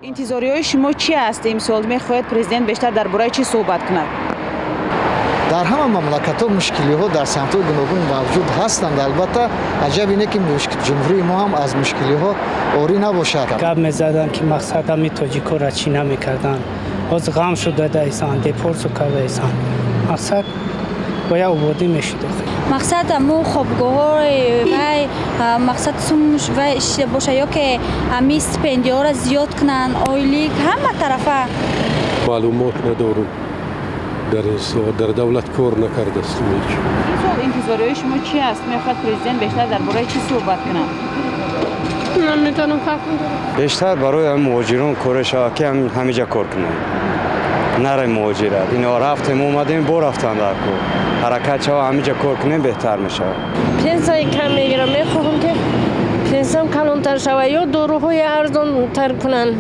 Интизориҳои шумо чӣ аст имсол? Мехоҳед президент бештар дар бораи чӣ суҳбат кунад? Дар ҳама мамлакатҳо мушкилиҳо дар самтҳои гуногун мавҷуд ҳастанд. Албатта, аҷаб ине ки ҷумҳурии мо ҳам аз мушкилиҳо орӣ набошад. Гап мезаданд, ки мақсад ҳами тоҷикоро чӣ намекарданд. Ҳоз ғам шуда даисан, депортсу кардаисан. Мақсад бояд ободӣ мешуд. Мақсад аму хобгоҳҳои вай, мақсад сумуш вай боша, ё ки ҳами стипендияҳоро зиёд кунанд, ойлик, ҳама тарафа. Маълумот надорам дар ин соҳа, дар давлат кор накардастам ҳеҷ. Имсол интизориҳои шумо чӣ аст? Мехоҳад президент бештар дар бораи чӣ суҳбат кунад? Намедонам, фарқ надорам. Бештар барои ҳам муҳоҷирон коре шавад, ки ҳамиҷа кор кунанд, наре муҳоҷират. Ино рафтем, омадем, бо рафтан дар кор ҳаракат шава, ҳамиҷа кор кунем, беҳтар мешавад. Пенсияи кам мегирам, мехоҳам, ки пенсиям калонтар шавад ё доруҳои арзонтар кунанд.